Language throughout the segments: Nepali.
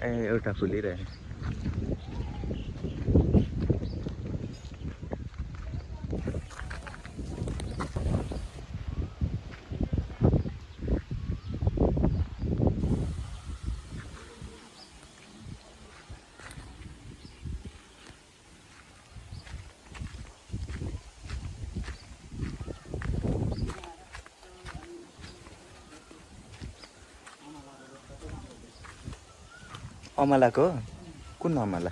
एउटा फुलिरहेको अमलाको कुन अमला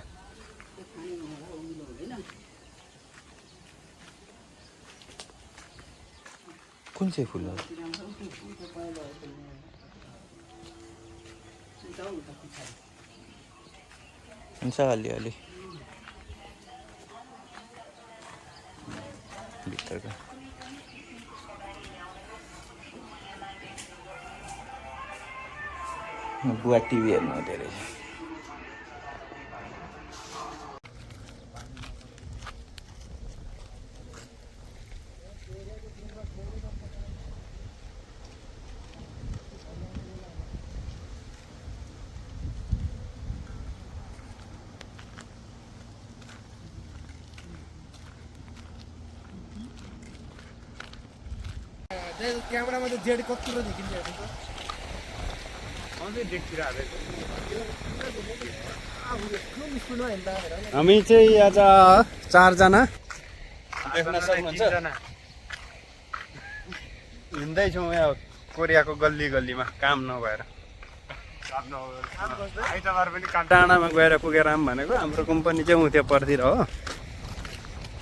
कुन चाहिँ फुल हो हुन्छ अलिअलि भित्रको बुवा टिभी हेर्नु हुँदो रहेछ क्यामेरामा त जेड कत्रो देखिन्छ हामी चाहिँ आज 4 जना देख्न सक्नुहुन्छ हिँड्दैछौँ यहाँ कोरियाको गल्ली गल्लीमा काम नभएर डाँडामा गएर पुगेर आऊँ भनेको हाम्रो कम्पनी चाहिँ उ त्यो पर्तिर हो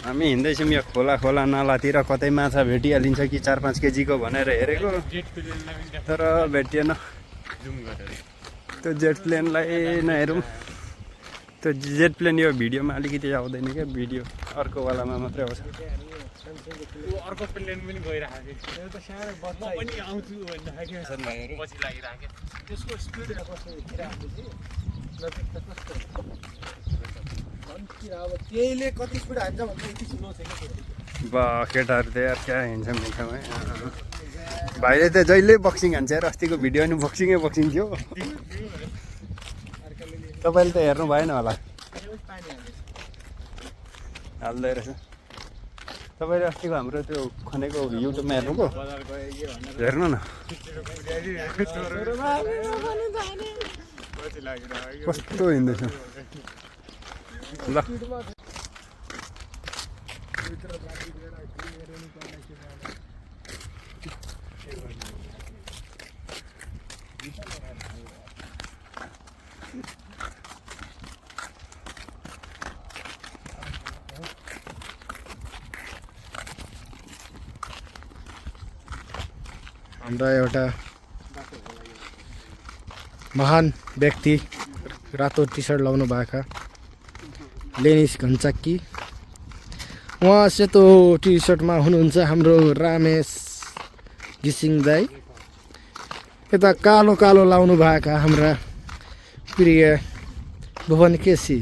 हामी हिँड्दैछौँ यो खोला नालातिर कतै माछा भेटिहालिन्छ कि 4-5 केजीको भनेर हेरेको तर भेटिएन त्यो जेट प्लेनलाई नहेरौँ त्यो जेट प्लेन यो भिडियोमा अलिकति आउँदैन क्या भिडियो अर्को वालामा मात्रै आउँछ अर्को प्लेन पनि गइरहेको त्यसको स्पिड त्यहीले कति स्पिड हान्छ भन्दा यति स्लो छ बा केटाहरू त यार क्या हिँड्छ मिठामै भाइले त जहिले बक्सिङ हान्छ यार अस्तिको भिडियो नि बक्सिङ थियो तपाईँले त हेर्नु भएन होला हाल्दै रहेछ तपाईँले अस्तिको हाम्रो त्यो खनेको युट्युबमा हेर्नुभयो हेर्नु न कस्तो हिँड्दैछ ल हाम्रा एउटा महान व्यक्ति रातो टी सर्ट लाउनु भएका लेनिस घन्चाक्की उहाँ सेतो टी सर्टमा हुनुहुन्छ हाम्रो रामेश घिसिङ दाई यता कालो कालो लाउनु भएका हाम्रा प्रिय भुवन केसी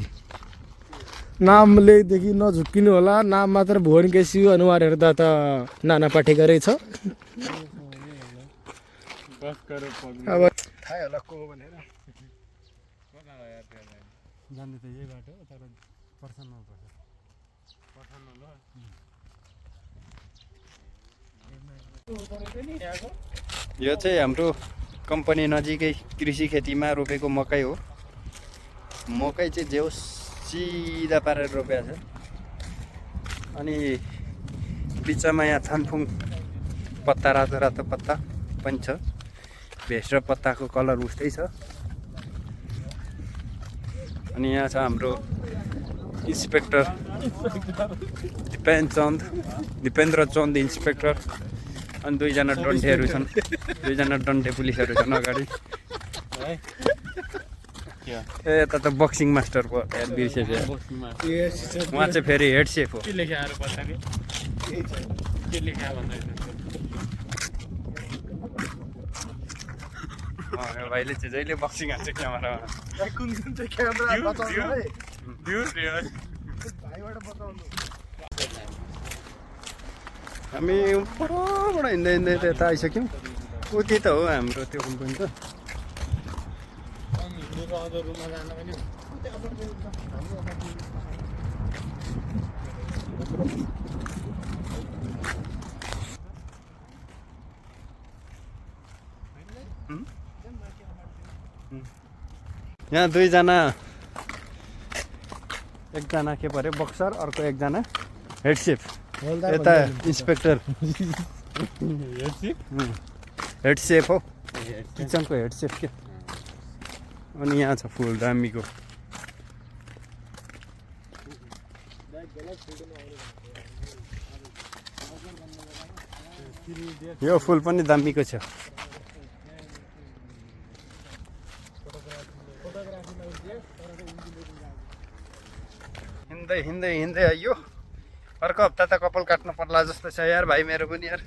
नामलेदेखि नझुक्किनु होला नाम मात्र भुवन केसी हो अनुहार हेर्दा त नाना पाटेकै रहेछ अब थाहै होला को भनेर जान्ने त यही बाटो तर पर्छनमा पर्छ यो चाहिँ हाम्रो कम्पनी नजिकै कृषि खेतीमा रोपेको मकै हो मकै चाहिँ जेउ सिधा पारेर रोपेको छ अनि बिचमा यहाँ थानफुङ पत्ता रातो रातो पत्ता पनि छ भेष र पत्ताको कलर उस्तै छ अनि यहाँ छ हाम्रो इन्सपेक्टर दिपेन्द्र चन्द इन्सपेक्टर अनि 2 जना डन्ठेहरू छन् 2 जना डन्ठे पुलिसहरू छन् अगाडि ए यता त बक्सिङ मास्टर पो बिर्सेछ उहाँ चाहिँ फेरि हेड सेफ हो भाइले चाहिँ जहिले बक्सिङ हान्छ क्यामेरामा हामी परबाट हिँड्दै त यता आइसक्यौँ उति त हो हाम्रो त्यो कम्पनी त रुममा जान पनि यहाँ दुईजना, एकजना के पर्यो बक्सर, अर्को एकजना हेड सेफ, यता इन्सपेक्टर हेड सेफ हो, किचनको हेड सेफ के। अनि यहाँ छ फुल दामीको, यो फुल पनि दामीको छ। हिँड्दै हिँड्दै हिँड्दै आइयो। अर्को हप्ता त कपाल काट्नु पर्ला जस्तो छ यार भाइ मेरो पनि यार।